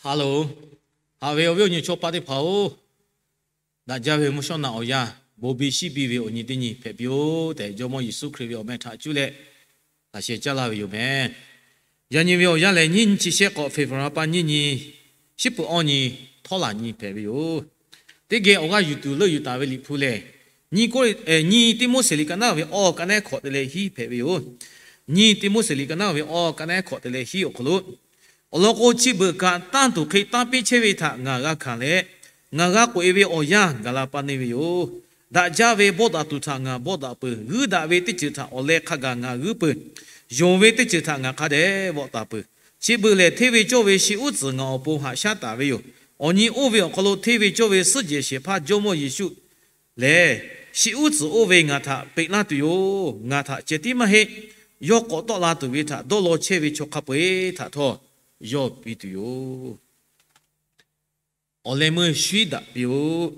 Hello, haꞈ ve awˬ viˉ awˬ nyi chaw paˆ teˇ hpaˍ-oˬ, daꞈ jaˇ ve mvuhˇ shawˉ naꞈ awˬ yanˇ, bon biˇ shiˉ biˇ ve awˬ nyi teˇ nyi hpehꞈ piˇ-oˆ tehꞈ, Jawˇmawˇ Yeˍsuˆ Hkriꞈ ve awˬ meh htaꞈ cuˇ leh laꞈ sheh caˇ laˇ ve yoˬ meh. Yaꞈ nyi ve awˬ yanˇ lehˬ, nyiˇ nyi chi shehˆ k'awꞈ February pa nyiˇ nyi, shiˉ peuˬ awˇ nyi, htawˇ laˬ nyi hpehꞈ ve yoˬ. Teˇ geh awˬ g'aˇ yuˬ tuˬ leuˆ yuˬ taˍ ve Liꞈ hpu lehˬ, nyi Tiˆmoˉseˍ liꞈ ka naˉ ve awˇ ka naˉ hkawꞈ te leh hiˉ hpehꞈ ve yoˬ. Nyi Tiˆmoˉseˍ liꞈ ka naˉ ve awˇ ka naˉ hkawꞈ te leh hiˉ awˬ hk'aw lo, awˬ lawn k'o, chi beuꞈ kaꞈ tanˇ tuˬ hk'e tanˇ piˇ chehˇ ve htaꞈ ngaˬ g'a hkanˍ leh, ngaˬ g'a k'oꞈ-e ve awˬ yanˇ gaˬ la pa neˇ ve yoˬ. Daꞈ jaˇ ve bawˆ daꞈ tuˬ htaꞈ ngaˬ bawˆ daꞈ peuˬ. G'uiˇ daꞈ ve teˇ ceuˬ htaꞈ awˬ leh hk'a gaˬ ngaˬ g'uiˇ peuˬ. Yonˍ ve teˇ ceuˬ htaꞈ ngaˬ hk'a dehꞈ vawˆ taˍ peuˬ. Chi beuꞈ lehˬ, hteˇ ve cawˇ ve shi uˉ tcuhˍ ngaˬ awˬ pon haꞈ shaˉ taˍ ve yoˬ. Awˬ nyi oˇ ve awˬ hk'aw lo hteˇ ve cawˇ ve suhˉ jehˬ shehˍ hpaˇ Jawˇmawˇ Yeˍsuˆ lehˬ, shi uˉ tcuhˍ oˇ ve ngaˬ htaꞈ peꞈ laˇ tuˬ yoˬ. Ngaˬ htaꞈ ceh tiˉ maˇ heˆ, yawˇ k'awꞈ tawˆ la tuˬ ve htaꞈ dawˇ law chehˇ ve chaw hk'a peu-eˬ htaꞈ htawˇ yawˇ piˇ tuˬ yoˬ. Awˬ leh meuˇ shuiˉ daꞈ piˇ-oˆ.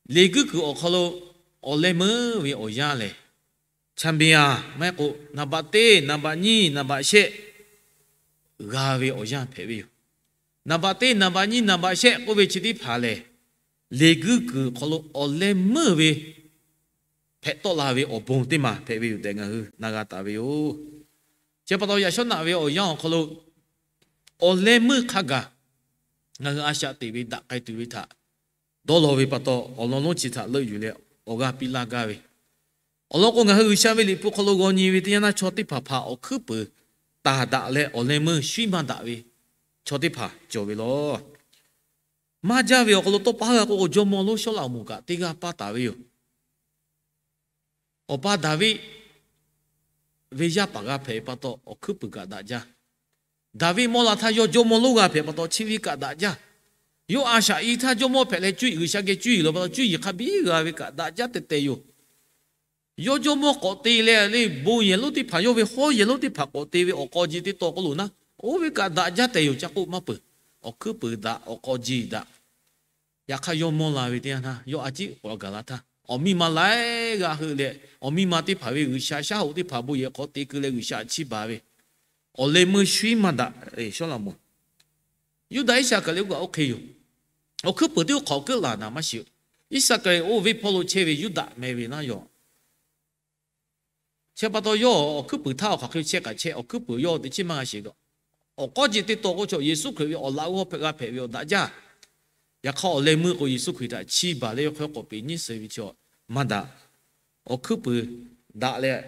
Leˬ guiˇ kuiˬ awˬ hk'aw lo awˬ leh meuˇ ve awˬ yanˇ lehˬ, champion maˇ heˆ k'o, naˍ baꞈ teˇ, naˍ baꞈ nyiˇ, naˍ baꞈ shehˆ g'a ve awˬ yanˇ hpehꞈ ve yoˬ. Naˍ baꞈ teˇ, naˍ baꞈ nyiˇ, naˍ baꞈ shehˆ k'oˆ ve chi teˇ hpaˍ lehˬ, leˬ guiˇ kuiˬ awˬ hk'aw lo awˬ leh meuˇ ve hpehꞈ tawˆ la ve awˬ bon teˇ maˬ hpehꞈ ve yoˬ tehꞈ ngaˬ hui na g'a taˍ ve yoˬ. Chi pa taw, yaꞈ shawˉ naꞈ ve awˬ yanˇ awˬ hk'aw lo awˬ leh meuˇ hk'a gaˬ ngaˬ hui a shaꞈ teꞈ ve daꞈ k'ai tuˬ ve htaꞈ dawˇ law ve pa taw, awˬ lawn lonˉ chi htaꞈ leuˆ yuˬ leh awˬ g'aˇ piˇ laˇ gaˇ ve. Awˬ lawn k'o, ngaˬ hui G'uiˬsha ve Liꞈ hpu hk'aw lo g'aw nyi ve teˇ yanˇ naˇ, chaw teˇ hpaˍ hpaˍ awˬ hkuiˉ puiˍ taˍ daꞈ leh awˬ leh meuˇ shuiˉ maˇ daꞈ ve chaw teˇ hpaˍ cawˬ ve law. Maˇ jaˇ ve awˬ hk'aw lo tawˇ pa g'a k'o k'o, jawˇmawˇ lonˉ Sawˉlaꞈmonˍ kaꞈ teˇ g'aˇ paˇ taˍ ve yoˬ. Awˬ pa Daˍviˆ ve yaˇ paˍ g'a hpehꞈ ve pa taw, awˬ hkuiˉ puiˍ kaꞈ daꞈ jaˇ. Daˍviˆ mawˇ la htaˇ yawˇ jawˇmawˇ lonˉ g'a hpehꞈ pa taw, chi ve kaꞈ daꞈ jaˇ. Yawˇ a shaꞈ i htaˇ jawˇmawˇ hpehꞈ leh cuˇ yiˍ, G'uiˬsha geh cuˇ yiˍ la pa taw, cuˇ yiˍ hk'a biˇ g'a ve kaꞈ daꞈ jaˇ tehꞈ tehꞈ yoˬ. Yawˇ jawˇmawˇ k'awꞈ te leh, le bon yehˬ lonˉ teˇ hpaˍ, yawˇ ve hawˉ yehˬ lonˉ teˇ hpaˍ k'awꞈ te ve awˬ k'aw ji teˇ taw k'oˆ lo naˉ, oˇ ve kaꞈ daꞈ jaˇ tehꞈ yoˬ. Ca k'oˆ maˇ peuˬ. Awˬ hkuiˉ puiˍ daꞈ, awˬ k'aw ji daꞈ. Yaꞈ hk'aˇ, yawˇ mawˇ la ve teˇ yanˇ htaˇ, yawˇ a ciˉ k'awꞈ gaˬ la htaˇ, awˬ miˇ ma laiˉ g'aˇ heuˆ leh, awˬ miˇ ma teˇ hpaˍ ve G'uiˬsha shaˉ hoꞈ teˇ hpaˍ bon yehˬ hk'aw te keu leh G'uiˬsha chiˇ baˬ ve, awˬ leh meuˇ shuiˉ maˇ daꞈ. Sawˉlaꞈmonˍ, Yuˇdaꞈ Iˉsaˍkaˍriˍoˆ kaꞈ oˇ hk'e yoˬ. Awˬ hkuiˉ puiˍ teˇ oˇ hk'awꞈ keuˆ laˬ naˍ maˇ shiˍ. Iˉsaˍkaˍriˍoˆ oˇ venˇ hpawˇ lo chehˇ ve Yuˇdaꞈ meh ve naˉ yoˬ. Chi pa taw, yawˇ awˬ hkuiˉ puiˍ htaˇ awˬ hk'aˬ hk'e chehˇ kaꞈ chehˇ, awˬ hkuiˉ puiˍ yawˇ teˇ chiˉ maˇ g'a sheˍ. Awˬ k'aw ji teˇ taw k'o chaw Yeˍsuˆ Hkriꞈ ve awˬ laꞈ g'awˇ hpehꞈ g'a hpehꞈ ve awˬ daꞈ jaˇ. Yaꞈ hk'aˇ, awˬ leh meuˇ k'o Yeˍsuˆ Hkriꞈ htaꞈ chiˇ baˬ leh yawˇ hk'aw k'awꞈ peꞈ nyiˉ suh ve chaw maˇ daꞈ. Awˬ hkuiˉ puiˍ daꞈ leh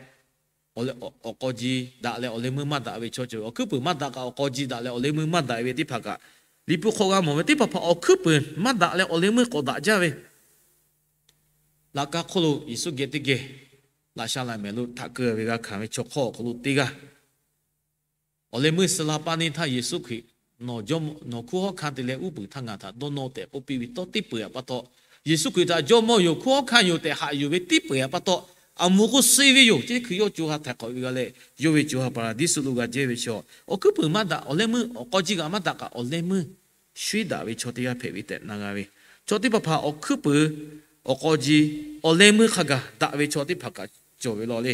awˬ k'aw ji daꞈ leh awˬ leh meuˇ maˇ daꞈ ve chaw ceuˬ, awˬ hkuiˉ puiˍ maˇ daꞈ kaꞈ awˬ k'aw ji daꞈ leh awˬ leh meuˇ maˇ daꞈ ve teˇ hpaˍ kaꞈ, Liꞈ hpu hk'aw g'a mawˬ ve teˇ hpaˍ hpaˍ awˬ hkuiˉ puiˍ maˇ daꞈ leh awˬ leh meuˇ k'awꞈ daꞈ jaˇ ve. Laꞈ ka hk'oˆ lo Yeˍsuˆ geh teˇ geh laꞈ sha laꞈ mehˍ lo htaꞈ keu ve g'a hkanˍ ve chaw hk'awˇ awˬ hk'aw lo teˇ g'aˇ, awˬ leh meuˇ suh la paˇ neˇ htaˇ, Yeˍsuˆ Hkriꞈ, nawˬ hkunˉ hawˉ hkanˇ te leh uˉ peunˍ htaˇ ngaˬ htaꞈ dawˇ nawˇ tehꞈ k'oˆ piˇ ve tawˇ teˇ peuˬ-a pa taw, Yeˍsuˆ Hkriꞈ htaꞈ jawˇmawˇ yoˬ, hkunˉ hawˉ hkanˇ yoˬ tehꞈ haꞈ yuˬ ve teˇ peuˬ-a pa taw, aˬ moˍ k'o suh ve yoˬ. Chi hkui yawˇ co ha htaiˍ hk'awꞈ ve g'a leh, yawˇ ve co ha Paˍraˍdiˇsuˆ lo g'a jehˇ ve chaw, awˬ hkuiˉ puiˍ maˇ daꞈ, awˬ leh meuˇ awˬ k'aw ji kaꞈ maˇ daꞈ kaꞈ, awˬ leh meuˇ shuiˉ daꞈ ve chaw teˇ g'aˇ hpehꞈ ve tehꞈ na g'a ve. Chaw teˇ hpaˍ hpaˍ awˬ hkuiˉ puiˍ, awˬ k'aw ji, awˬ leh meuˇ hk'a gaˬ daꞈ ve chaw teˇ hpaˍ kaꞈ cawˬ ve law le.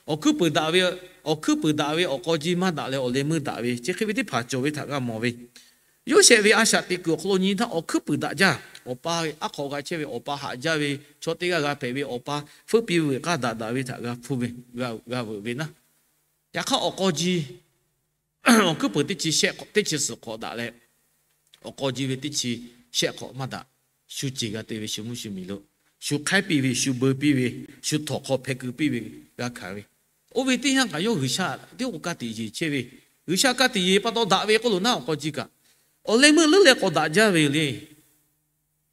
Awˬ hkuiˉ puiˍ daꞈ ve, awˬ hkuiˉ puiˍ daꞈ ve awˬ k'aw ji maˇ daꞈ leh awˬ leh meuˇ daꞈ ve, chi hk'e ve teˇ hpaˍ cawˬ ve htaꞈ g'a mawˬ ve. Yoˇsehꞈ ve a shaꞈ teꞈ kuiˬ awˬ hk'aw lo nyi htaˇ, awˬ hkuiˉ puiˍ daꞈ jaˇ. Awˬ pa aˉ hk'awꞈ g'a chehˇ ve, awˬ pa haꞈ jaˇ ve, chaw teˇ g'aˇ g'a hpehꞈ ve, awˬ pa feuˆ piˇ ve k'a daꞈ daꞈ ve htaꞈ g'a hpu ve, g'a veuꞈ ve naˉ. Yaꞈ hk'aˇ, awˬ k'aw ji, awˬ hkuiˉ puiˍ teˇ chi shehˆ hk'awꞈ, teˇ chi suhˍ hk'awꞈ daꞈ leh, awˬ k'aw ji ve teˇ chi shehˆ hk'awꞈ maˇ daꞈ, shu ceˬ g'a te ve shu mvuhˇ shu miˬ lo, shu hk'aiˉ piˇ ve, shu beu piˇ ve, shu htawnˍ hk'aw hpeh keu piˇ ve g'a hkanˍ ve. Oˇ ve teˇ yanˇ kaꞈ yawˇ G'uiˬsha teˇ k'o ka tiꞈ yeˬ chehˇ ve, G'uiˬsha ka tiꞈ yeˬ pa taw daꞈ ve k'oˆ lo naˉ, awˬ k'aw ji kaꞈ awˬ leh meuˇ leuˉ leh k'awꞈ daꞈ jaˇ ve le.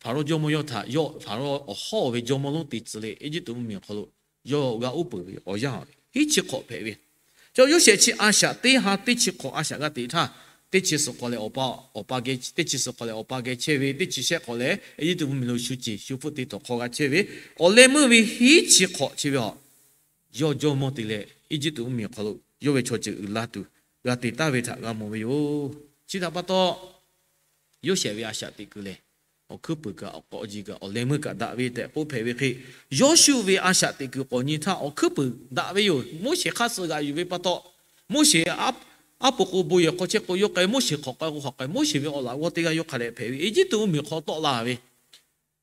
Hpaˍrawˇ jawˇmawˇ yawˇ htaꞈ, yawˇ Hpaˍrawˇ awˬ hawˉ ve jawˇmawˇ lonˉ te tcuh leh, Eˇjiˇtuꞈ mvuhˇmiˬ awˬ hk'aw lo yawˇ g'a uˉ peunˍ ve awˬ yanˇ hiˉ chi hk'awꞈ hpehꞈ ve. Chi Yoˇsehꞈ chi a shaꞈ teˇ ha teˇ chi hk'awꞈ a shaꞈ g'a teꞈ htaˇ, teˇ chi suhˍ hk'awꞈ lehˬ awˬ pa, awˬ pa geh, teˇ chi suhˍ hk'awꞈ lehˬ awˬ pa geh chehˇ ve, teˇ chi shehˆ hk'awꞈ lehˬ Eˇjiˇtuꞈ mvuhˇmiˬ lo shu ceˬ shu hpfuhˆ te htawnˍ hk'aw g'a chehˇ ve, awˬ leh meuˇ ve hiˉ chi hk'awꞈ chi ve a, yawˇ jawˇmawˇ te leh Eˇjiˇtuꞈ mvuhˇmiˬ awˬ hk'aw lo yawˇ ve chaw ceuˬ uiˍ la tuˬ g'a te taˍ ve htaꞈ g'a mawˬ ve yoˬ. Chi htaꞈ pa taw, Yoˇsehꞈ ve a shaꞈ teꞈ kuiˬ lehˬ, awˬ hkuiˉ puiˍ kaꞈ awˬ k'aw ji kaꞈ awˬ leh meuˇ kaꞈ daꞈ ve tehꞈ k'oˆ hpehꞈ ve hk'e, Yoˇshuˆ ve a shaꞈ teꞈ kuiˬ k'awꞈ nyi htaˇ awˬ hkuiˉ puiˍ daꞈ ve yoˬ. Moˉseˍ hk'aˇ suh g'aꞈ yuˬ ve pa taw, Moˉseˍ aˉ Aˉ po k'o bon yehˬ hk'aw chehˇ k'o yawˇ k'ai, Moˉseˍ hk'awꞈ k'ai k'o hk'awꞈ k'ai, Moˉseˍ ve awˬ laꞈ g'awˇ teˇ g'aˇ yawˇ hk'a dehꞈ hpehꞈ ve, Eˇjiˇtuꞈ mvuhˇmiˬ hk'aw tawˆ la ve,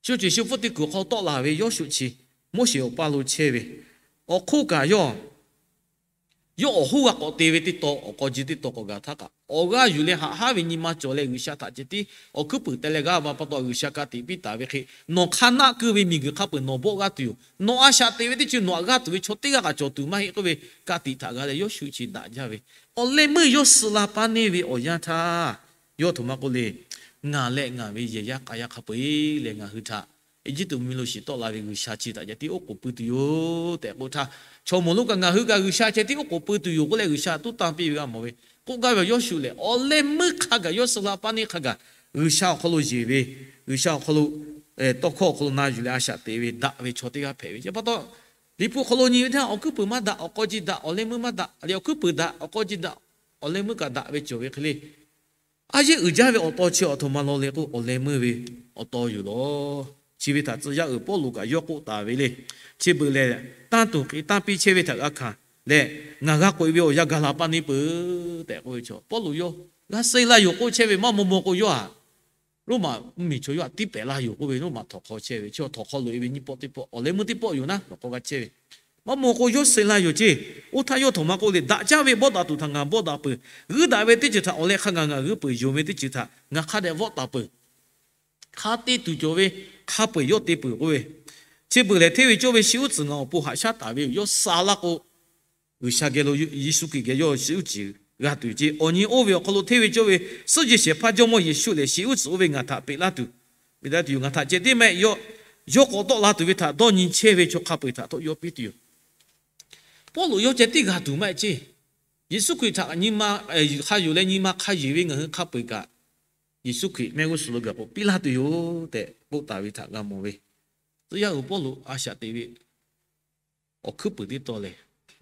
shu ceuˬ shu pfuhˇ teˇ kuiˬ hk'aw tawˆ la ve Yawˇshuˆ chi, Moˉseˍ awˬ paˇ lo chehˇ ve, awˬ hk'oˆ kaꞈ yawˇ yawˇ awˬ hoˉ g'a k'awꞈ te ve teˇ taw, awˬ k'aw ji teˇ taw k'awꞈ gaˬ htaˇ kaꞈ, awˬ g'aˇ yuˬ leh haꞈ haˉ ve nyi ma cawˬ leh G'uiˬsha htaꞈ ceh tiˉ awˬ hkuiˉ puiˍ teh leh g'aˇ va pa taw, G'uiˬsha ka tiꞈ piˇ taˍ ve hk'e, nawˬ hk'a naˆ keu ve miˬguiˬ hk'a peuˬ nawˬ bawˆ g'aˇ tuˬ yoˬ. Nawˬ a shaꞈ teꞈ ve teˇ ceuˬ nawˬ htaꞈ g'aˇ tuˬ ve chaw teˇ g'aˇ kaꞈ cawˬ tuˬ maˇ heˆ k'oˆ ve, ka tiꞈ htaꞈ g'a leh Yawˇshuˆ chi daꞈ jaˇ ve, awˬ leh meuˇ yawˇ suh la paˇ neˇ ve awˬ yanˇ htaˇ, yawˇ htoꞈ ma k'oˆ le, Ngaˬ leh ngaˬ ve yehˬ yaˇ k'a yaˇ hk'a peu-eˬ leh ngaˬ hui htaꞈ Eˇjiˇtuꞈ mvuhˇmiˬ lo shiˍ tawˆ la ve G'uiˬsha chi htaꞈ ceh tiˉ oˉ k'oˍ pui tuˬ yoˬ tehꞈ k'oˆ htaˇ, chaw mawˬ lonˉ kaꞈ ngaˬ hui kaꞈ G'uiˬsha ceh tiˉ oˉ k'oˍ pui tuˬ yoˬ k'oˆ leh G'uiˬsha tuˉ tanˇ piˇ ve g'a mawˬ ve, k'oˆ gaˇ ve Yawˇshuˆ lehˬ, awˬ leh meuˇ hk'a gaˬ yawˇ suh la paˇ neˇ hk'a gaˬ G'uiˬsha awˬ hk'aw lo yeˬ ve, G'uiˬsha awˬ hk'aw lo, tawˇ hkawˇ awˬ hk'aw lo na yuˬ leh a shaꞈ teꞈ ve daꞈ ve chaw teˇ g'aˇ hpehꞈ ve. Chi pa taw, Liꞈ hpu awˬ hk'aw lo nyi ve htaˇ, awˬ hkuiˉ puiˍ maˇ daꞈ, awˬ k'aw ji daꞈ, awˬ leh meuˇ maˇ daꞈ, awˬ hkuiˉ puiˍ daꞈ, awˬ k'aw ji daꞈ, awˬ leh meuˇ kaꞈ daꞈ ve cawˬ ve hk'e le. A yeˇ uiˍ jaˇ ve awˬ taw chi awˬ htoꞈ ma law le k'o, awˬ leh meuˇ ve awˬ taw yoˬ lawˬ. Chi ve htaꞈ tcuh yaˇ uiˍ Pawˇluꞈ kaꞈ yawˇ k'oˆ taˍ ve le. Chi beuꞈ lehˬ, tanˇ tuˬ hk'e tanˇ piˇ chehˇ ve htaꞈ g'a hkanˍ leh, ngaˬ g'a k'oꞈ-e ve awˬ yanˇ ga la paˇ neˇ peuˬ tehꞈ k'oˆ ve chaw, Pawˇluꞈ yawˇ g'a suh-e laˇ yoˬ k'oˆ chehˇ ve maˇ maw maw k'o, yawˇ htaꞈ Roˉmaꞈ mvuhˇmiˬ chaw yawˇ htaꞈ tiˉ pehˍ laˇ yoˬ k'oˆ ve, Roˉmaꞈ htawnˍ hk'aw chehˇ ve chi htawnˍ hk'aw loꞈ-e ve nyiˇ pawˆ teˇ pawˆ, awˬ leh meuˇ teˇ pawˆ yoˬ naˉ, nawˬ k'awꞈ g'a chehˇ ve. Maˇ maw k'o yawˇ suh-e laˇ yoˬ ceˇ. Oˇ htaˇ yawˇ htoꞈ ma k'oˆ le, Daꞈ jaˇ ve bawˆ daꞈ tuˬ htaꞈ ngaˬ bawˆ daꞈ peuˬ. G'uiˇ daꞈ ve teˇ ceuˬ htaꞈ awˬ leh hk'a gaˬ ngaˬ g'uiˇ peuˬ, yonˍ ve teˇ ceuˬ htaꞈ ngaˬ hk'a dehꞈ vawˆ taˍ peuˬ. Hk'a te tuˬ cawˬ ve hk'a peu-eˬ yawˇ te peuˬ k'oˆ ve, chi beuꞈ lehˬ hteˇ ve cawˇ ve shi uˉ tcuhˍ ngaˬ awˬ pon haꞈ shaˉ taˍ ve yoˬ. Yawˇ suh laˇ k'o, G'uiˬsha geh lo, Yeˍsuˆ Hkriꞈ geh yawˇ shi uˉ tcuhˍ g'a tuˬ ceˇ. Awˬ nyi oˇ ve awˬ hk'aw lo hteˇ ve cawˇ ve suhˉ jehˇ shehˍ hpaˇ Jawˇmawˇ Yeˍsuˆ lehˬ, shi uˉ tcuhˍ oˇ ve ngaˬ htaꞈ peꞈ laˇ tuˬ, peꞈ laˇ tuˬ yoˬ. Ngaˬ htaꞈ ceh tiˉ maˇ heˆ, yawˇ, yawˇ k'awꞈ tawˆ la tuˬ ve htaꞈ dawˇ nyi chehˇ ve chaw hk'a peu-eˬ htaꞈ htawˇ yawˇ piˇ tuˬ yoˬ. Pawˇluꞈ yawˇ ceh tiˉ g'a tuˬ maˇ heˆ ceˇ. Yeˍsuˆ Hkriꞈ htaꞈ nyi ma hk'a yonˍ leh nyi ma hk'a yeˬ ve ngaˬ hui hk'a peu-eˬ kaꞈ, Yeˍsuˆ Hkriꞈ mehˆ g'uˇ suhˍ lo gaˬ k'o piˇ laˇ tuˬ yoˬ tehꞈ k'oˆ taˍ ve htaꞈ g'a mawˬ ve. Tcuh yaˇ uiˍ Pawˇluꞈ a shaꞈ teꞈ ve awˬ hkuiˉ puiˍ teˇ taw lehˬ,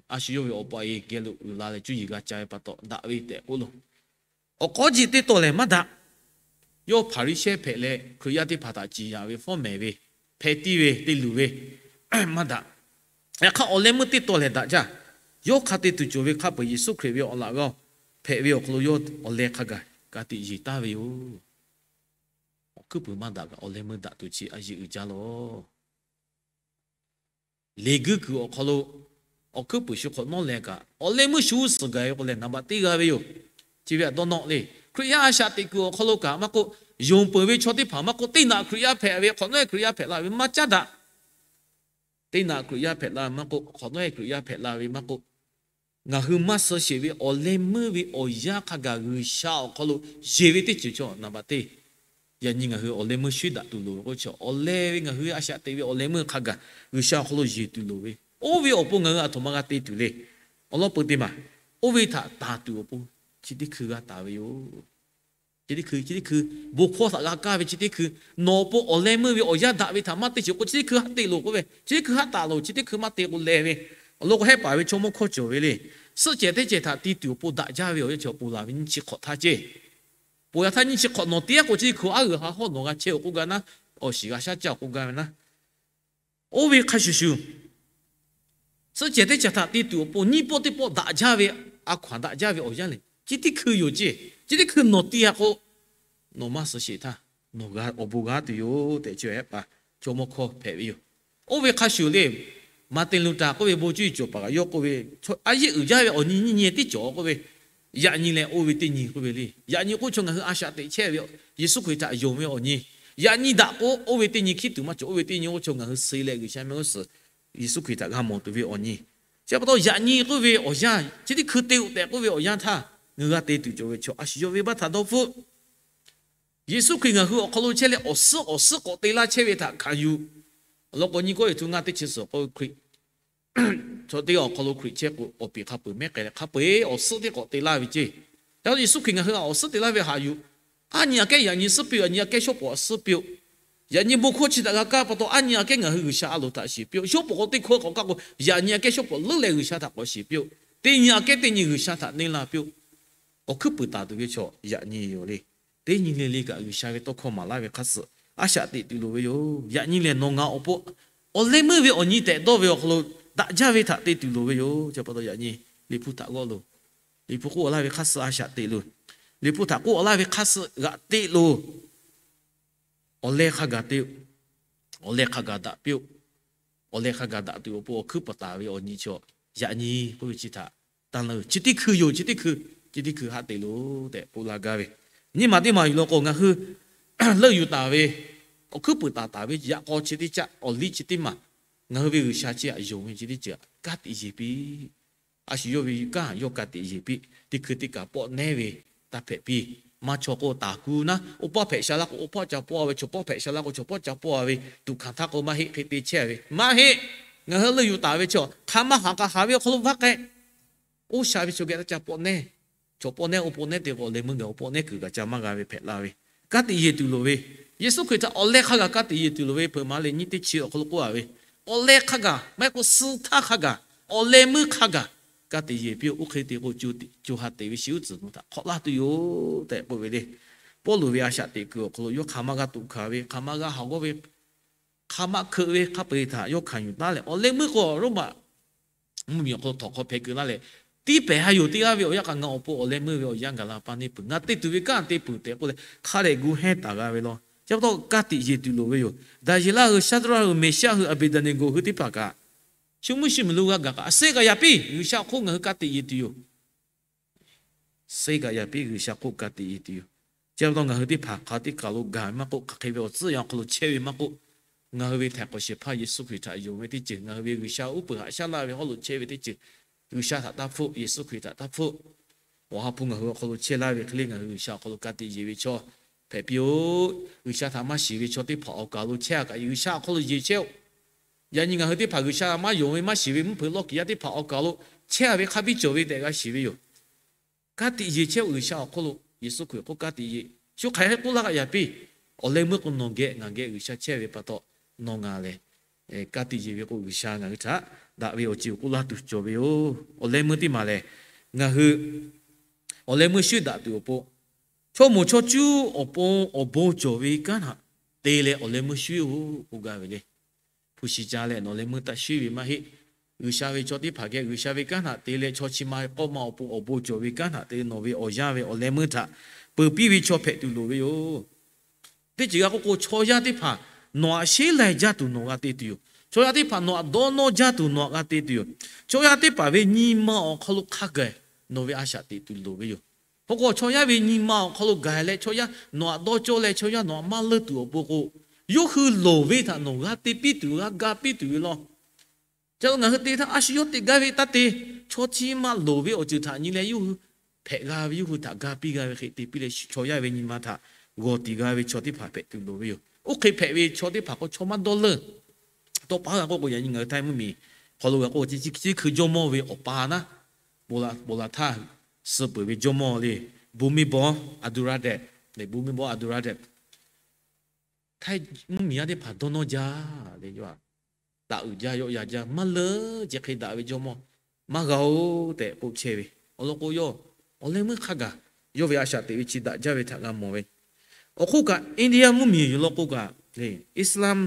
a shu yawˇ ve awˬ pa e geh lo uiˍ la leh cuˇ yiˍ g'a ca ve pa taw daꞈ ve tehꞈ k'oˆ lo. Awˬ k'aw ji teˇ taw lehˬ maˇ daꞈ. Yawˇ Hpaˍriˍsehˇ hpehꞈ leh Hkriꞈ yaˇ teˇ hpaˍ htaꞈ ciˍ yanˍ ve, fawˉ mehˍ ve, hpeh tiˇ ve, te luˬ ve, maˇ daꞈ. Yaꞈ hk'aˇ, awˬ leh meuˇ teˇ taw lehˬ daꞈ jaˇ. Yawˇ hk'a te tuˬ cawˬ ve hk'a peu-eˬ Yeˍsuˆ Hkriꞈ ve awˬ laꞈ g'awˇ hpehꞈ ve awˬ hk'aw lo yawˇ awˬ leh hk'a gaˬ ka tiꞈ yeˬ taˍ ve yoˬ. Awˬ hkuiˉ puiˍ maˇ daꞈ kaꞈ awˬ leh meuˇ daꞈ tuˬ chi a yeˇ uiˍ jaˇ lawˬ. Leˬ guiˇ kuiˬ awˬ hk'aw lo awˬ hkuiˉ puiˍ shu hk'awꞈ nawˉ leh kaꞈ, awˬ leh meuˇ shu g'uˇ suhˍ gaˬ ve k'o lehˬ, naˍ baꞈ teˇ g'a ve yoˬ. Chi ve htaꞈ dawˇ nawˇ le. Hkriꞈ yaˇ a shaꞈ teꞈ kuiˬ awˬ hk'aw lo kaꞈ maˇ k'oˆ, yonˍ peuˬ ve chaw teˇ hpaˍ maˇ k'oˆ, teˇ naꞈ Hkriꞈ yaˇ hpehꞈ ve, hk'awꞈ nawˉ-e Hkriꞈ yaˇ hpehꞈ la ve maˇ caˉ daꞈ. Teˇ naꞈ Hkriꞈ yaˇ hpehꞈ la ve maˇ k'oˆ, hk'awꞈ nawˉ-e Hkriꞈ yaˇ hpehꞈ la ve maˇ k'oˆ, ngaˬ hui maˇ suh sheˍ ve awˬ leh meuˇ ve awˬ yanˇ hk'a gaˬ G'uiˬsha awˬ hk'aw lo yeˬ ve teˇ ceuˬ chaw naˍ baꞈ teˇ. Yaꞈ nyi ngaˬ hui awˬ leh meuˇ shu daꞈ tuˬ loˍ ve k'o, chaw awˬ leh ve ngaˬ hui a shaꞈ teꞈ ve awˬ leh meuˇ hk'a gaˬ G'uiˬsha awˬ hk'aw lo yeˬ tuˬ loˍ ve, oˇ ve awˬ pon ngaˬ hui aˬ htoꞈ ma g'a te tuˬ le. Awˬ lawn peu teˇ maˬ, oˇ ve htaꞈ taˍ tuˬ awˬ pon chi teˇ hkui g'a taˍ ve yoˬ. Chi teˇ hkui, chi teˇ hkui, bon hkawˇ htaꞈ g'a kaˇ ve chi teˇ hkui, nawˬ awˬ pon awˬ leh meuˇ ve awˬ yanˇ daꞈ ve htaꞈ maˇ te sheˍ k'o, chi teˇ hkui haˆ te loˬ k'oˆ ve, chi teˇ hkui haˆ taˍ loˬ, chi teˇ hkui maˇ te k'o leh ve, awˬ lawn k'o hehˉ paˍ ve chaw mawˇ hkawˇ cawˬ ve le. Suhˆ cehˬ teˇ cehˬ htaꞈ te tuˬ awˬ pon daꞈ jaˇ ve awˬ yanˇ chi awˬ pon laˬ ve nyiˇ chi hk'awꞈ htaˇ ceˇ. Ponˬ yaꞈ htaˇ nyiˇ chi hk'awꞈ nawˬ te-a k'o, chi teˇ hkui aˉ g'uiˬ ha hawˉ nawˬ g'a chehˇ-oˬ k'oˆ gaˇ naˉ, awˬ shiˍ g'a shaˉ caˇ-oˬ k'oˆ gaˇ ve naˉ. Oˇ ve hk'a shuˍ shuˍ, suhˆ cehˬ teˇ cehˬ htaꞈ te tuˬ awˬ pon nyiˇ pawˆ teˇ pawˆ daꞈ jaˇ ve, a hkaw-anˬ daꞈ jaˇ ve awˬ yanˇ lehˬ, chi teˇ hkui yoˬ ceˇ. Chi teˇ hkui nawˬ te-a k'o, nawˬ maˇ suh sheˍ htaˇ, nawˬ g'a awˬ bon g'a tuˬ yoˬ tehꞈ chi hehˉ paˍ chaw mawˇ hkawˇ hpehꞈ ve yoˬ. Oˇ ve hk'a shuˍ le, Martin Luther k'oˆ ve bon cuˇ yiˍ cawˬ paˍ kaꞈ yawˇ k'oˆ ve, a yeˇ uiˍ jaˇ ve awˬ nyi nyiˇ nyi tiˉ cawˬ k'oˆ ve, yaꞈ nyi leh oˇ ve teˇ nyi k'oˆ ve le. Yaꞈ nyi k'o chaw ngaˬ hui a shaꞈ teꞈ chehˇ ve Yeˍsuˆ Hkriꞈ htaꞈ yonˍ ve awˬ nyi. Yaꞈ nyi daꞈ k'o oˇ ve teˇ nyi hkiˉ tuˬ maˇ cawˬ. Oˇ ve teˇ nyi k'o chaw ngaˬ hui suh leh G'uiˬsha mehˆ g'uˇ suhˍ Yeˍsuˆ Hkriꞈ htaꞈ g'a mawˬ tuˬ ve awˬ nyi. Chi pa taw yaꞈ nyi k'oˆ ve awˬ yanˇ, chi teˇ hkui te-oˬ tehꞈ k'oˆ ve awˬ yanˇ htaˇ, ngaˬ hui g'a te tuˬ cawˬ ve chaw a shu yawˇ ve baˆ htaꞈ dawˇ hpfuhˆ. Yeˍsuˆ Hkriꞈ ngaˬ hui awˬ hk'aw lo chehˇ leh awˬ suhˉ awˬ suhˉ k'awꞈ te laˇ chehˇ ve htaꞈ hkanˍ yuˬ. Awˬ lawn k'o nyi kawˇ yeˬ htu ngaˇ teˇ chi suhˍ k'oˆ ve Hkriꞈ chaw teˇ g'aˇ awˬ hk'aw lo Hkriꞈ chehˇ k'o, awˬ piˍ hk'a peu-eˬ mehˉ k'ai leh hk'a peu-eˬ awˬ suhˉ teˇ k'awꞈ te laˇ ve ceˇ. Yaꞈ nyi Yeˍsuˆ Hkriꞈ ngaˬ hui awˬ suhˉ te laˇ ve haꞈ yuˬ. Aˉ nyi aꞈ kehˉ yaꞈ nyi suhˉ piˇ-oˬ, yaꞈ nyi aꞈ kehˉ shawˉ pawˍ suhˉ piˇ-oˬ. Yaꞈ nyi bon hkawˇ chi htaꞈ g'a kaˇ pa taw, aˉ nyi aꞈ kehˉ ngaˬ hui G'uiˬsha a loˍ htaꞈ shiˍ piˇ-oˬ. Shawˉ pawˍ k'o teˇ hkawˇ k'awꞈ kaˇ k'o, yaꞈ nyi aꞈ kehˉ shawˉ pawˍ leuˉ leh G'uiˬsha htaꞈ k'awꞈ shiˍ piˇ-oˬ. Teˇ nyi aꞈ kehˉ teˇ nyi G'uiˬsha htaꞈ neˇ la piˇ-oˬ. Awˬ hkuiˉ puiˍ taˍ tuˬ ve chaw yaꞈ nyi yoˬ le. Teˇ nyi le le kaꞈ G'uiˬsha ve tawˇ hkawˇ maˍ laˇ ve hk'a suh a shaꞈ teꞈ tuˬ loˍ ve yoˬ. Yaꞈ nyi lehˬ nawˬ ngaˬ awˬ pon awˬ leh meuˇ ve awˬ nyi tehꞈ dawˇ ve awˬ hk'aw lo daꞈ jaˇ ve htaꞈ te tuˬ loˍ ve yoˬ. Chi pa taw yaꞈ nyi Liꞈ hpu htaꞈ g'awˇ loˬ. Liꞈ hpu k'oˆ laˇ ve hk'aˇ suh a shaꞈ teꞈ loˬ. Liꞈ hpu htaꞈ k'oˆ laˇ ve hk'aˇ suh g'aꞈ teꞈ loˬ. Awˬ leh hk'a gaˬ te-o. Awˬ leh hk'a gaˬ daꞈ piˇ-oˆ. Awˬ leh hk'a gaˬ daꞈ tuˬ awˬ pon awˬ hkuiˉ peuˬ taˍ ve awˬ nyi chi, yaꞈ nyi k'oˆ ve chi htaꞈ tanˇ leuˬ. Chi teˇ hkui yoˬ, chi teˇ hkui, chi teˇ hkui haꞈ te loˬ tehꞈ k'oˆ laˇ gaˇ ve. Nyiˇ maˬ teˇ maˬ yuˬ law k'o, ngaˬ hui leuˆ yuˬ taˍ ve, awˬ hkuiˉ peuˬ taˍ taˍ ve yaꞈ k'aw chi teˇ caˆ, awˬ liˇ chi teˇ maˬ, ngaˬ hui ve G'uiˬsha chi htaꞈ yonˍ ve chi teˇ ceuˬ ka tiꞈ yeˬ piˇ. A shu yawˇ ve kanˉ yawˇ ka tiꞈ yeˬ piˇ. Teˇ hkui teˇ kaˬ pawˆ nehˉ ve taˇ hpehꞈ piˇ. Maˇ chaw k'o taˍ kuˇ naˉ, oˇ pawˆ hpehꞈ sha laˇ k'o oˇ pawˆ ca pawˆ ve, chaw pawˆ hpehꞈ sha laˇ k'o chaw pawˆ ca pawˆ ve, tuꞈ hkanˍ htaˇ k'o maˇ heˆ, hk'e te chehˇ ve maˇ heˆ. Ngaˬ hui leuˆ yuˬ taˍ ve chi hk'aˬ ma haꞈ k'a haˍ ve awˬ hk'aw lo vaˇ k'ai. Oˇ sha ve chaw geh taˇ ca pawˆ nehˉ. Chaw pawˆ nehˉ oˇ pawˆ nehˉ te k'o, awˬ leh meuˇ gaˬ awˬ pawˆ nehˉ kuiˬ kaꞈ ca maˇ g'a ve hpehꞈ la ve. Ka tiꞈ yeˬ tuˬ loˍ ve, Yeˍsuˆ Hkriꞈ htaꞈ awˬ leh hk'a gaˬ ka tiꞈ yeˬ tuˬ loˍ ve, Hpeuꞈ maˍ leh nyiˇ teˇ chi awˬ hk'aw lo k'oˆ a ve, awˬ leh hk'a gaˬ maˇ heˆ k'o suh htaˇ hk'a gaˬ, awˬ leh meuˇ hk'a gaˬ ka tiꞈ yeˬ piˇ-oˆ. Oˇ hk'e te k'o, co ha teꞈ ve shi uˉ tcuhˍ nawˬ htaꞈ hk'awꞈ laˇ tuˬ yoˬ tehꞈ k'oˆ ve le. Pawˇluꞈ ve a shaꞈ teꞈ kuiˬ awˬ hk'aw lo yawˇ hk'aˬ ma g'a toꞈ hkanˍ ve, hk'aˬ ma g'a haˍ g'awˇ ve, hk'aˬ ma hkeuꞈ ve hk'a peu-eˬ htaꞈ yawˇ hkanˍ yuˬ taˉ leh, awˬ leh meuˇ k'o Roˉmaꞈ mvuhˇmiˬ awˬ hk'aw lo htawnˍ hk'aw hpeh keu laˇ leh, tiˉ pehˍ ha yoˬ teˇ g'aˇ ve awˬ yanˇ kaꞈ ngaˬ awˬ pon awˬ leh meuˇ ve awˬ yanˇ gaˬ la pa neˇ peuˬ. Ngaˬ te tuˬ ve kanˉ te peuˬ tehꞈ k'oˆ leh, hk'a dehꞈ gu hehnˇ taˍ g'a ve law. Chi pa taw ka tiꞈ yeˬ tuˬ loˍ ve yoˬ. Daˍyeˍlaˆ hui, Shaˍdraˆ hui, Meˍshaˆ hui, Aˍbeˍdaˍneˍgoˍ hui teˇ hpaˍ kaꞈ, shu mvuhˇ shu miˬ lo g'a gaˬ kaꞈ, a suh kaꞈ yaꞈ piˇ. G'uiˬsha awˬ hk'oˆ ngaˬ hui ka tiꞈ yeˬ tuˬ yoˬ. Suh kaꞈ yaꞈ piˇ, G'uiˬsha hk'oˆ ka tiꞈ yeˬ tuˬ yoˬ. Chi pa taw ngaˬ hui teˇ hpaˍ hk'aˬ teˇ kaˬ lo gaˬ ve maˇ k'oˆ, hk'aˬ hk'e ve awˬ tcuhˉ yanˇ awˬ hk'aw lo chehˇ ve maˇ k'oˆ, ngaˬ hui ve htaiˍ hk'awꞈ shehˍ hpaˇ Yeˍsuˆ Hkriꞈ htaꞈ yonˍ ve teˇ ceuˬ, ngaˬ hui ve G'uiˬsha uˉ peunˍ haꞈ shaˉ laˇ ve hawˉ lo chehˇ ve teˇ ceuˬ, G'uiˬsha htaꞈ taˇ hpfuhˆ, Yeˍsuˆ Hkriꞈ htaꞈ taˇ hpfuhˆ. Awˬ ha hpu ngaˬ hui awˬ hk'aw lo chehˇ laˇ ve hk'e le, ngaˬ hui G'uiˬsha awˬ hk'aw lo ka tiꞈ yeˬ ve chaw hpehꞈ piˇ-oˆ. G'uiˬsha htaꞈ maˇ shiˍ ve chaw teˇ hpaˍ awˬ kaˬ lo chehˇ a kaꞈ, G'uiˬsha awˬ hk'aw lo yeˬ chehˇ-oˆ. Yaꞈ nyi ngaˬ hui teˇ hpaˍ G'uiˬsha maˇ yonˍ ve maˇ shiˍ ve mvuhˇ hpeuꞈ lawˇ kiˬ yaˇ teˇ hpaˍ awˬ kaˬ lo chehˇ a ve hk'a biˇ cawˬ ve tehꞈ g'a shiˍ ve yoˬ. Ka tiꞈ yeˬ chehˇ-oˆ. G'uiˬsha awˬ hk'oˆ lo Yeˍsuˆ Hkriꞈ hk'oˆ ka tiꞈ yeˬ. Shu hk'aˬ hk'e k'oˆ laˇ kaꞈ yaꞈ piˇ. Awˬ leh meuˇ k'o nawˬ geh ngaˬ geh G'uiˬsha chehˇ ve pa taw, nawˬ ngaˬ lehˬ ka tiꞈ yeˬ ve k'o, G'uiˬsha ngaˬ hui htaꞈ daꞈ ve awˬ ceuˬ k'oˆ laˇ tuˬ cawˬ ve yoˬ. Awˬ leh meuˇ teˇ maˬ lehˬ, ngaˬ hui awˬ leh meuˇ shu daꞈ tuˬ awˬ pon, chaw moˍ chaw cuˇ awˬ pon awˬ bon cawˬ ve kanˉ htaꞈ te leh awˬ leh meuˇ shu-oˆ k'oˆ gaˇ ve le. Hpu shi ca leh nawˬ leh meuˇ taˇ shu ve maˇ heˆ. G'uiˬsha ve chaw teˇ hpaˍ geh G'uiˬsha ve kanˉ htaꞈ te leh chaw chi ma k'awˇ ma awˬ pon awˬ bon cawˬ ve kanˉ htaꞈ te leh nawˬ ve awˬ yanˇ ve awˬ leh meuˇ htaꞈ peuˬ piˇ ve chaw hpehꞈ tuˬ loˍ ve yoˬ. Teˇ ceuˬ g'a k'oˆ k'o, chaw yaˇ teˇ hpaˍ nawˬ htaꞈ sheˉ lai jaˇ tuˬ nawˬ g'a te tuˬ yoˬ. Chaw yaˇ teˇ hpaˍ nawˬ htaꞈ dawˇ nawˇ jaˇ tuˬ nawˬ htaꞈ g'a te tuˬ yoˬ. Chaw yaˇ teˇ hpaˍ ve nyi ma awˬ hk'aw lo hk'a gaˬ nawˬ ve a shaꞈ teꞈ tuˬ loˍ ve yoˬ. Hk'aw k'o chaw yaˇ ve nyi ma awˬ hk'aw lo gaˬ leh chaw yaˇ nawˬ htaꞈ dawˇ cawˇ leh chaw yaˇ nawˬ htaꞈ maˇ leunˇ tuˬ awˬ pon k'o, yawˇ hui loˍ ve htaꞈ nawˬ g'a te piˇ tuˬ g'a ga piˇ tuˬ ve law. Ca lo ngaˬ hui te htaˇ a shu yawˇ te gaˇ ve taˇ te, chaw chi ma loˍ ve awˬ ceuˬ htaꞈ nyi leh yawˇ hui hpehꞈ g'a ve, yawˇ hui htaꞈ ga piˇ g'a ve hk'e te piˇ leh chaw yaˇ ve nyi ma htaꞈ g'awˬ tiˍ g'a ve chaw teˇ hpaˍ hpehꞈ tuˬ loˍ ve yoˬ. Oˇ hk'e hpehꞈ ve chaw teˇ hpaˍ k'o chaw maˇ dawˇ leunˇ. Tawˇ pa g'a k'oˆ k'o, yaꞈ nyi ngaˬ hui Htaiˇ mvuhˇmiˬ hk'aw lo g'a k'oˆ, chi hkui jawˇmawˇ ve awˬ pa naˉ, bon la htaˇ suh peuˬ ve jawˇmawˇ le, ဘူမိဘော Aduradeh, ဘူမိဘော Aduradeh, Htaiˇ mvuhˇmiˬ yaˇ teˇ hpaˍ dawˇ nawˇ jaˇ le, yawˇ htaꞈ uiˍ jaˇ, yawˆ yan jaˇ, maˇ leunˇ, chi hk'e daꞈ ve jawˇmawˇ maˇ g'a-oˬ tehꞈ k'oˆ chehˇ ve. Awˬ lawn k'o, yawˇ awˬ leh meuˇ hk'a gaˬ yawˇ ve a shaꞈ teꞈ ve chi daꞈ jaˇ ve htaꞈ g'a mawˬ ve. Awˬ hk'oˆ kaꞈ India mvuhˇmiˬ yuˬ law k'o kaꞈ, Islam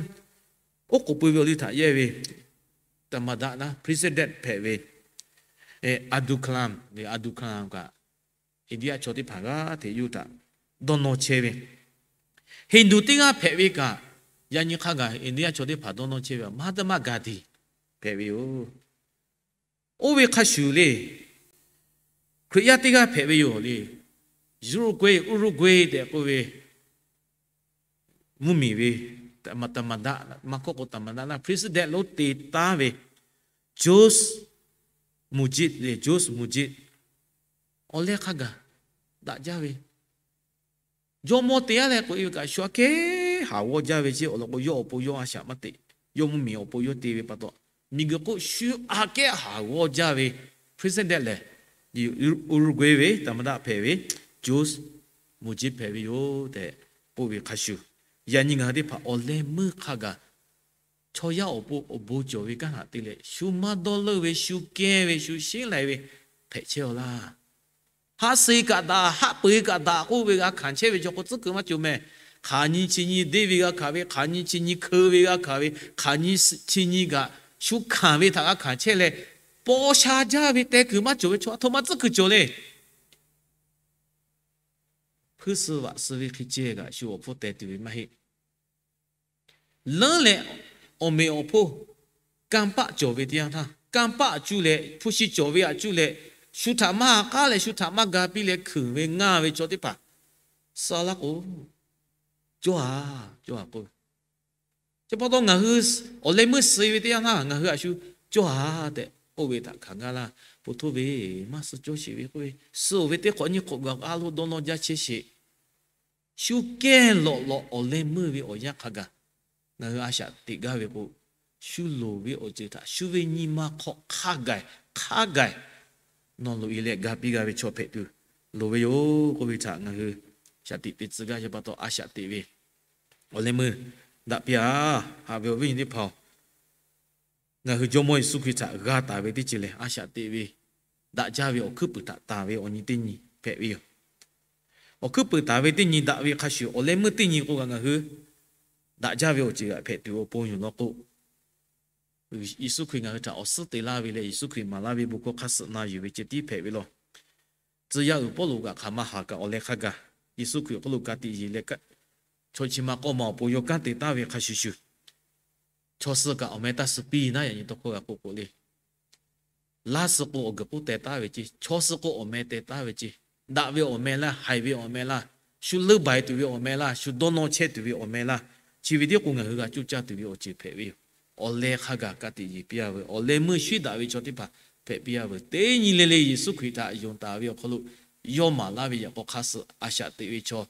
oˉ k'oˍ pui ve awˬ liˇ htaꞈ yehˇ ve taˍmaˍdaˆ naˉ president hpehꞈ ve Abdul Kalam, Abdul Kalam kaꞈ India chaw teˇ hpaˍ g'aˇ hteꞈ yawˇ htaꞈ dawˇ nawˇ chehˇ ve. Hindu teˇ g'aˇ hpehꞈ ve kaꞈ, yaꞈ nyi hk'a gaˬ India chaw teˇ hpaˍ dawˇ nawˇ chehˇ ve Mahatma Gandhi hpehꞈ ve yoˬ. Oˇ ve hk'a shuˍ le, Hkriꞈ yaˇ teˇ g'aˇ hpehꞈ ve yoˬ le. Uruguay, Uruguay tehꞈ k'oˆ ve mvuhˇmiˬ ve taˍmaˍdaˆ, maˇ hkawˇ k'o taˍmaˍdaˆ naˉ president lonˉ te taˉ ve José Mujiz le, José Mujiz. Awˬ leh hk'a gaˬ daꞈ jaˇ ve jawˇmawˇ te-a leh k'oꞈ-e ve kaꞈ shu aꞈ kehˉ haˍ g'awˇ jaˇ ve ceˇ. Awˬ lawn k'o, yawˇ awˬ pon yawˇ a shaꞈ maˇ teꞈ. Yawˇ mvuhˇmiˬ awˬ pon yawˇ te ve pa taw, miˬguiˬ hk'oˆ shu aꞈ kehˉ haˍ g'awˇ jaˇ ve president lehˬ, Uruguay ve taˍmaˍdaˆ hpehꞈ ve José Mujiz hpehꞈ ve yoˬ tehꞈ k'oˆ ve hk'a shuˍ, yaꞈ nyi ngaˬ hui teˇ hpaˍ awˬ leh meuˇ hk'a gaˬ chaw yaˇ awˬ pon awˬ bon cawˬ ve kanˉ htaꞈ te leh shu maˇ dawˇ leunˇ ve, shu kehˇ ve, shu sheˉ lai ve hpehꞈ chehˇ-aw laˇ. Haˆ suh kaꞈ daꞈ, haˆ peu-e kaꞈ daꞈ k'oˆ ve g'a hkanˍ chehˇ ve chaw k'o tcuhˉ kuiˬ maˇ cawˬ meh. Hk'aˬ nyi chi nyi deˇ ve g'a hkanˍ ve, hk'aˬ nyi chi nyi hkeu ve g'a hkanˍ ve, hk'aˬ nyi chi nyi kaꞈ shu hkanˍ ve htaꞈ g'a hkanˍ chehˇ leh, paw sha jaˇ ve teh kuiˬ maˇ cawˬ ve chaw a htoꞈ ma tcuhˉ kuiˬ cawˬ le. Hpuiˇ suh vaꞈ suh ve hk'e ceh kaꞈ shu awˬ hpfuhˇ teh tuˬ ve maˇ heˆ. Leuˉ leh awˬ meꞈ awˬ hponˇ kanˇ paˆ cawˬ ve teˇ yanˇ htaˇ, kanˇ paˆ aꞈ cuˇ leh hpu shi cawˬ ve aꞈ cuˇ leh, shu htaꞈ maˇ ha k'aˉ leh shu htaꞈ maˇ ga piˇ leh hkuiˬ ve ngaˇ ve chaw teˇ hpaˍ suh laˇ k'o, Cawˇ-a, cawˇ-a k'oˆ ve. Chi pa taw ngaˬ hui awˬ leh meuˇ suh ve teˇ yanˇ htaˇ ngaˬ hui aꞈ shu cawˇ-a tehꞈ k'oˆ ve htaꞈ hkanˍ gaˇ laˇ. Pu htoˇ ve, maˇ suh cawˇ sheˍ ve k'oˆ ve, suh-oˬ ve teˇ hk'awꞈ nyiˇ hk'awꞈ gaˬ a lo dawˇ nawˇ jaˇ chehˇ sheˍ. Shu kehˇ lawꞈ lawꞈ awˬ leh meuˇ ve awˬ yanˇ hk'a gaˬ ngaˬ hui a shaꞈ teꞈ gaˇ ve k'o, shu loˍ ve awˬ ceuˬ htaꞈ shu ve nyi ma hk'aw hk'a gaˬ hk'a gaˬ nawˬ loꞈ e leh ga piˇ g'a ve chaw hpehꞈ tuˬ loˍ ve yoˬ k'oˆ ve htaꞈ ngaˬ hui shaˍ tiꞈ te tcuh gaˇ ve pa taw a shaꞈ teꞈ ve awˬ leh meuˇ daꞈ piˇ-a. Haꞈ ve awˬ viˉ awˬ nyi teˇ hpaˍ-oˬ, ngaˬ hui Jawˇmawˇ Yeˍsuˆ Hkriꞈ htaꞈ g'a taˍ ve teˇ ceuˬ lehˬ, a shaꞈ teꞈ ve daꞈ jaˇ ve awˬ hkuiˉ puiˍ htaꞈ taˍ ve awˬ nyi teˇ nyi hpehꞈ ve yoˬ. Awˬ hkuiˉ puiˍ taˍ ve teˇ nyi daꞈ ve hk'a shuˍ, awˬ leh meuˇ teˇ nyi k'o kaꞈ ngaˬ hui daꞈ jaˇ ve awˬ ceuˬ g'aꞈ hpehꞈ tuˬ awˬ pon yoˬ law k'o, Yeˍsuˆ Hkriꞈ ngaˬ hui htaꞈ awˬ suhˉ te laˇ ve leh Yeˍsuˆ Hkriꞈ maˍ laˇ ve bon hkawˇ hk'a suh na yuˬ ve ceh tiˉ hpehꞈ ve law. Tcuh yaˇ uiˍ Pawˇluꞈ kaꞈ hk'aˬ ma haˍ kaꞈ awˬ leh hk'a gaˬ Yeˍsuˆ Hkriꞈ awˬ hk'aw lo ka tiꞈ yeˬ leh, chaw chi ma k'awˇ ma awˬ pon yawˇ kanˉ te taˍ ve hk'a shuˍ shuˍ, chaw suh kaꞈ awˬ meh taˇ suh piˇ naˉ yaꞈ nyi tawˇ hkawˇ g'a k'oˆ k'o le. Laˇ suh k'o awˬ guiˬ k'oˆ teh taˍ ve ceh, chaw suh k'o awˬ meh teh taˍ ve ceh, daꞈ ve awˬ meh laˇ, haiˬ ve awˬ meh laˇ, shu leuˉ baiˍ tuˬ ve awˬ meh laˇ, shu dawˇ nawˇ chehˇ tuˬ ve awˬ meh laˇ, chi ve tiˉ k'o ngaˬ hui g'a coˇ caˇ tuˬ ve awˬ ceuˬ hpehꞈ ve yoˬ. Awˬ leh hk'a gaˬ ka tiꞈ yeˬ piˇ-a veuˬ. Awˬ leh meuˇ shuiˉ daꞈ ve chaw teˇ hpaˍ hpehꞈ piˇ-a veuˬ. Teˇ nyi le le Yeˍsuˆ Hkriꞈ htaꞈ yonˍ taˍ ve awˬ hk'aw lo yawˇ maˍ laˇ ve yaꞈ k'aw hk'a suh a shaꞈ teꞈ ve chaw,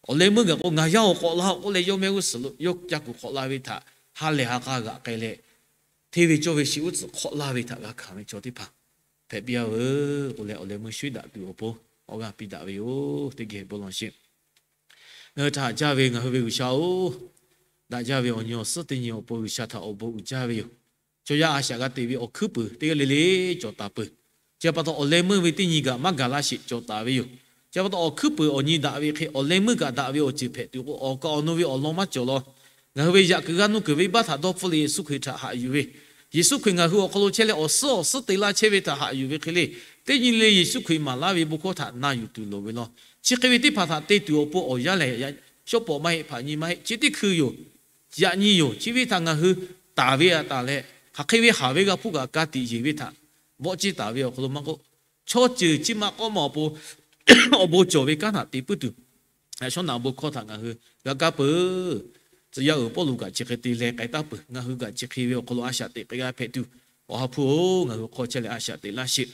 awˬ leh meuˇ gaˬ k'o ngaˬ yaˇ-oˬ k'awꞈ la-oˬ k'oˆ leh yawˇ mehˆ g'uˇ suhˍ lo yawˇ ca kuˬ hk'awꞈ la ve htaꞈ ha lehˬ ha k'a g'aꞈ k'ai leh, hteˇ ve cawˇ ve shiˍ uˉ tcuhꞈ hk'awꞈ laˇ ve htaꞈ g'a hkanˍ ve chaw teˇ hpaˍ hpehꞈ piˇ-a veuˬ k'oˆ leh, awˬ leh meuˇ shuiˉ daꞈ tuˬ awˬ pon awˬ g'aˇ piˇ daꞈ ve yoˬ. Teˇ geh bon lawˬ sheˍ. Ngaˬ hui htaꞈ haꞈ jaˇ ve ngaˬ hui ve G'uiˬsha-oˬ, daꞈ jaˇ ve awˬ nyi awˬ suhˉ teˇ nyi awˬ pon G'uiˬsha htaꞈ awˬ bon uiˍ jaˇ ve yoˬ. Chaw yaˇ a shaꞈ g'a teꞈ ve awˬ hkuiˉ puiˍ teˇ g'aˇ le le cawˬ taˍ peuˬ. Chi pa taw awˬ leh meuˇ ve teˇ nyi kaꞈ maˇ gaˬ laˇ sheˍ cawˬ taˍ ve yoˬ. Chi pa taw awˬ hkuiˉ puiˍ awˬ nyi daꞈ ve hk'e awˬ leh meuˇ kaꞈ daꞈ ve awˬ ceuˬ hpehꞈ tuˬ k'o, awˬ kaˍ awˬ nu ve awˬ lawn maˇ cawˬ law. Ngaˬ hui ve yaꞈ kuiˬ g'aˇ nuˇ kuiˬ venˇbaˆ htaꞈ dawˇ hpfuhˆ leh Yeˍsuˆ Hkriꞈ htaꞈ haꞈ yuˬ ve, Yeˍsuˆ Hkriꞈ ngaˬ hui awˬ hk'aw lo chehˇ leh awˬ suhˉ awˬ suhˉ te laˇ chehˇ ve htaꞈ haꞈ yuˬ ve hk'e le, teˇ nyi le Yeˍsuˆ Hkriꞈ maˍ laˇ ve bon hkawˇ htaꞈ na yuˬ tuˬ loˍ ve law. Chi hk'e ve teˇ hpaˍ htaꞈ te tuˬ awˬ pon awˬ yanˇ lehˬ, shawˉ pawˍ maˇ heˆ, hpaꞈ nyi maˇ heˆ, chi teˇ hkui yoˬ. Yaꞈ nyi yoˬ. Chi ve htaꞈ ngaˬ hui taˍ ve a taˍ leh, hk'aˬ hk'e ve haˍ ve g'a hpuˇ kaꞈ ka tiꞈ yeˬ ve htaꞈ vawˆ ciˇ taˍ ve awˬ hk'aw lo maˇ k'oˆ, chaw ceuˬ chi ma k'awˇ ma awˬ pon awˬ bon cawˬ ve kanˉ htaꞈ te puiˉ tuˬ, shawˉ naꞈ bon hkawˇ htaꞈ ngaˬ hui g'a kaˇ peuˬ. Tcuh yaˇ uiˍ Pawˇluꞈ kaꞈ chi hk'e te leh k'ai taˍ peuˬ. Ngaˬ hui kaꞈ chi hk'e ve awˬ hk'aw lo a shaꞈ teꞈ k'ai g'a hpehꞈ tuˬ, Awˬ ha hpu-oˬ, ngaˬ hui hk'aw chehˇ leh a shaꞈ teꞈ laˇ sheˍ.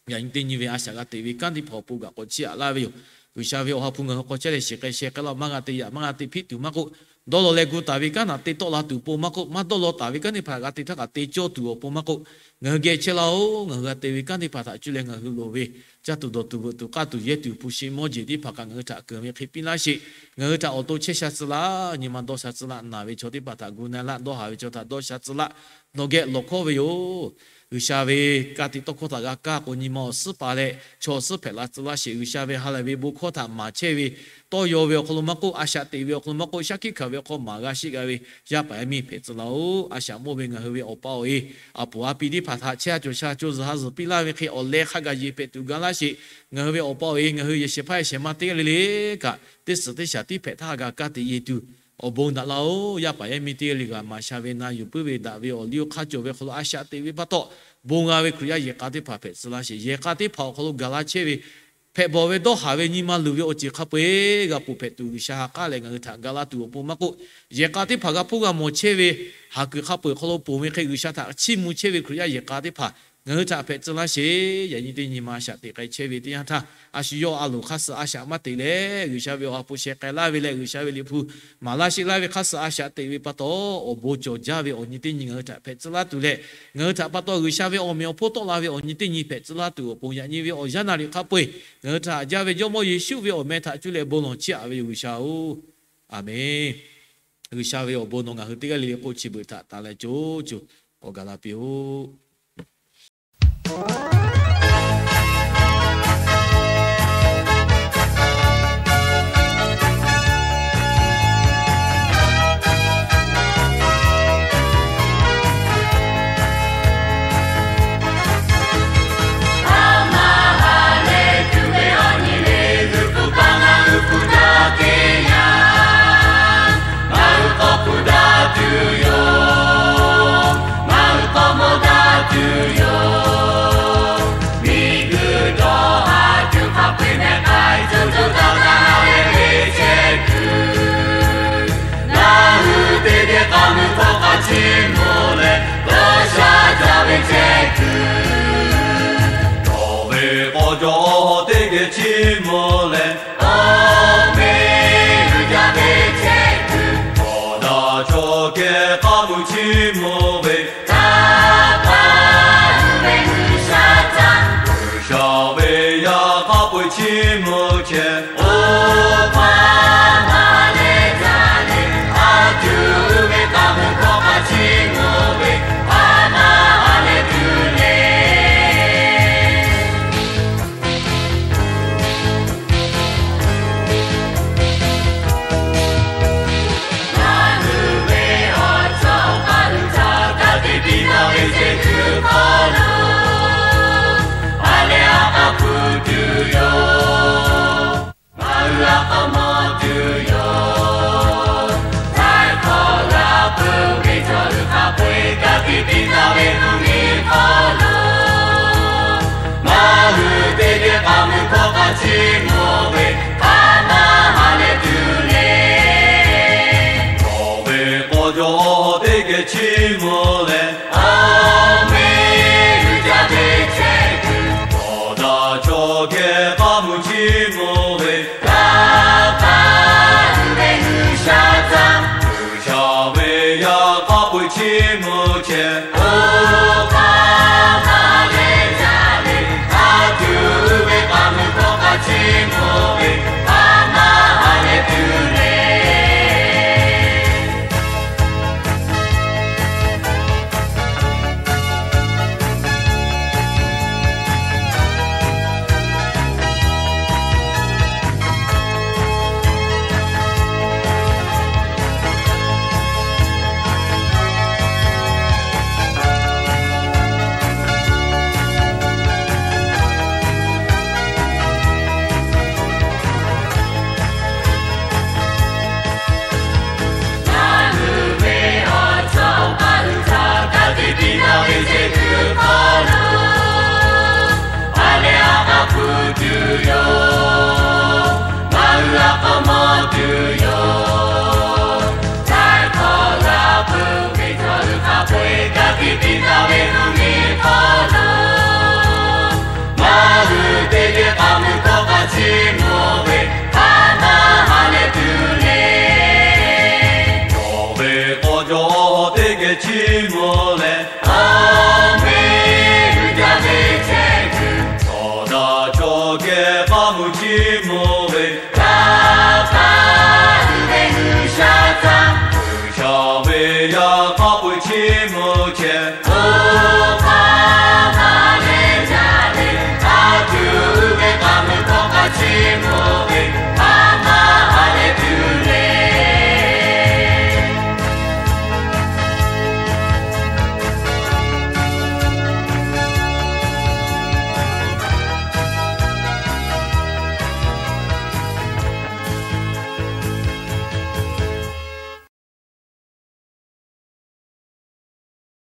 Yaꞈ nyi teˇ nyi ve a shaꞈ g'a teꞈ ve kanˉ teˇ hpaˍ awˬ pon g'aꞈ k'awꞈ chiˇ aꞈ laˇ ve yoˬ. G'uiˬsha ve Awˬ ha hpu ngaˬ hui hk'aw chehˇ leh shiˍ k'ai sheh k'ai laˇ, maˇ g'a te yaꞈ maˇ g'a te hpiˆ tuˬ maˇ k'oˆ, dawˇ law leh gu taˍ ve kanˉ htaꞈ te tawˆ la tuˬ awˬ pon maˇ k'oˆ, maˇ dawˇ law taˍ ve kanˉ teˇ hpaˍ g'a te htaˇ kaꞈ te cawˇ tuˬ awˬ pon maˇ k'oˆ, ngaˬ hui geh chehˇ laˇ-oˬ. Ngaˬ hui g'a te ve kanˉ teˇ hpaˍ htaꞈ cuˇ leh ngaˬ hui loˍ ve caˇ tuˬ dawˬ tuˬ veuꞈ tuˬ k'aˇ tuˬ yehˇ tuˬ hpu shi mawˇ jeˬ teˇ hpaˍ kaꞈ ngaˬ hui htaꞈ keunˍ ve hk'e piˇ laˇ sheˍ. Ngaˬ hui htaꞈ awˬ to chehˇ sha tcuh laˇ. Nyi ma dawˇ sha tcuh laˇ. Naˬ ve chaw teˇ hpaˍ htaꞈ gu na laˇ, dawˇ haˍ ve chaw htaꞈ dawˇ sha tcuh laˇ. Nawˬ geh lawˬ hkawˇ ve yoˬ. G'uiˬsha ve ka tiꞈ tawˇ hkawˇ htaꞈ g'a kaˇ k'o, nyi ma awˬ suhˉ pa leh chaw awˬ suhˉ hpehꞈ la tcuh laˇ sheˍ. G'uiˬsha ve ha lehˬ ve bon hkawˇ htaꞈ maˍ chehˇ ve, tawˇ yaw ve awˬ hk'aw lo maˇ k'oˆ, a shaꞈ teꞈ ve awˬ hk'aw lo maˇ k'oˆ, shaˉ hkiˆ hkanˍ ve awˬ hk'aw maˍ g'a sheˆ g'a ve yaˇ paˍ yaˇ miˇ hpehꞈ tcuh laˇ-oˬ. A shaꞈ mawˇ ve ngaˬ hui ve Awˬ pa-oˬ-e, a poˍ a pi teˇ hpaˍ htaꞈ chehˇ sha cawˬ sha zuhˬ ha zuhˬ piˇ laˇ ve hk'e awˬ leh hk'a gaˬ yeˬ hpehꞈ tuˬ ga laˇ sheˍ. Ngaˬ hui ve Awˬ pa-oˬ-e, ngaˬ hui yehˬ shehˍ hpaˇ yehˬ shehˍ ma teˇ g'aˇ le le kaꞈ, teˇ suhˍ teˇ shaˍ tiˉ hpehꞈ htaˇ g'a kaˇ teꞈ yeˬ tuˬ awˬ bon daꞈ laˇ-oˬ. Yaˇ paˍ yaˇ miˇ teˇ g'aˇ le g'aꞈ maˍ sha ve na yuˬ puiˉ ve daꞈ ve awˬ liˇ awˬ hk'aˇ cawˬ ve hk'aw lo a shaꞈ teꞈ ve pa taw, bon g'a ve Hkriꞈ yaˇ yehˬ k'a teˇ hpaˍ hpehꞈ tcuh laˇ sheˍ. Yehˬ k'a teˇ hpaˍ awˬ hk'aw lo gaˬ la chehˇ ve hpehꞈ bawˬ ve dawˇ haˍ ve nyi ma luˬ ve awˬ ceuˬ hk'a peu-eˬ g'a ponˬ hpehꞈ tuˬ G'uiˬsha ha k'aˉ leh ngaˬ hui htaꞈ ga laˇ tuˬ awˬ pon maˇ k'oˆ, yehˬ k'a teˇ hpaˍ g'a hpuˇ g'a mawˬ chehˇ ve haˍ kuiˬ hk'a peu-eˬ hk'aw lo ponˬ ve hk'e G'uiˬsha htaꞈ chiˇ mvuh chehˇ ve Hkriꞈ yaˇ yehˬ k'a teˇ hpaˍ ngaˬ hui htaꞈ hpehꞈ tcuh laˇ sheˍ. Yaꞈ nyi teˇ nyi ma a shaꞈ teꞈ k'ai chehˇ ve teˇ yanˇ htaˇ, a shu yawˇ a loˍ hk'aˇ suh a shaꞈ maˇ teꞈ leh, G'uiˬsha ve Awˬ ha hpu sheh k'ai laˇ ve leh G'uiˬsha ve Liꞈ hpu maˍ laˇ sheˆ laˇ ve hk'aˇ suh a shaꞈ teꞈ ve pa taw, awˬ bon cawˬ jaˇ ve awˬ nyi teˇ nyi ngaˬ hui htaꞈ hpehꞈ tcuh laˇ tuˬ leh, ngaˬ hui htaꞈ pa taw G'uiˬsha ve awˬ meꞈ awˬ hponˇ tawˆ la ve awˬ nyi teˇ nyi hpehꞈ tcuh laˇ tuˬ awˬ pon yaꞈ nyi ve awˬ yanˇ naˍ riˍ hk'a peu-eˬ ngaˬ hui htaꞈ haꞈ jaˇ ve Jawˇmawˇ Yeˍsuˆ ve awˬ meh htaꞈ cuˇ leh bon lawˬ chiˇ aꞈ ve yoˬ G'uiˬsha-oˬ. Aˬmenˍ. G'uiˬsha ve awˬ bon nawˬ ngaˬ hui teˇ g'aˇ le le k'o chi beuꞈ htaꞈ taˍ leh co co k'awꞈ gaˬ la piˇ-oˆ. Awˬ cawˬ teˇ geh chiˇ mvuh leh, awˬ meˇ g'uiˬ jaˇ ve chehˇ kuiˬ, awˬ daꞈ chaw geh k'aˉ mui chiˇ mvuh ve, taˇ paˍ uˉ ve G'uiˬsha htaꞈ, G'uiˬsha ve yaˇ k'aˉ peu-eˬ chiˇ mvuh chehˇ. Oˇ hpaˇ maˇ leh jaˇ leh, a cuˇ uˉ ve k'aˉ mui hkawˇ hk'a chiˇ mvuh ve, a maˇ ha leh tuˬ le. Ngaˬ hui ve awˬ chawˇ paˍ hui htaꞈ ka tiꞈ piˇ taˍ ve chehˇ kuiˬ hk'aw lo, a leh a k'a hpu tuˬ yoˬ. Ngaˬ hui a k'a mawˇ tuˬ yoˬ. Htaiˍ hkawˇ g'a peuˬ ve chaw hui hk'a peu-eˬ ka tiꞈ piˇ taˍ ve mvuhˇ miˬ hk'aw lo, ngaˬ hui teˇ geh k'aˉ mui hkawˇ hk'a chiˇ mvuh ve, hk'a maˇ ha leh tuˬ le. Kawˬ ve k'aw jaw teˇ geh chiˇ mvuh leh, awˬ meˇ g'uiˬ jaˇ ve chehˇ kuiˬ, awˬ daꞈ chaw geh k'aˉ mui chiˇ mvuh ve, taˇ paˍ uˉ ve G'uiˬsha htaꞈ, G'uiˬsha ve yaˇ k'aˉ peu-eˬ chiˇ mvuh chehˇ. Oˇ hpaˇ maˇ leh jaˇ leh, a cuˇ uˉ ve k'aˉ mui hkawˇ hk'a chiˇ mvuh ve, a maˇ ha leh tuˬ le. Ngaˬ hui ve awˬ chawˇ paˍ hui htaꞈ ka tiꞈ piˇ taˍ ve chehˇ kuiˬ hk'aw lo, a leh a k'a hpu tuˬ yoˬ. Ngaˬ hui a k'a mawˇ tuˬ yoˬ. Htaiˍ hkawˇ g'a peuˬ ve chaw hui hk'a peu-eˬ ka tiꞈ piˇ taˍ ve mvuhˇ miˬ hk'aw lo, ngaˬ hui teˇ geh k'aˉ mui hkawˇ hk'a chiˇ mvuh ve, hk'a maˇ ha leh tuˬ le. Kawˬ ve k'aw jaw teˇ geh chiˇ mvuh leh, awˬ meˇ g'uiˬ jaˇ ve chehˇ kuiˬ, awˬ daꞈ chaw geh k'aˉ mui chiˇ mvuh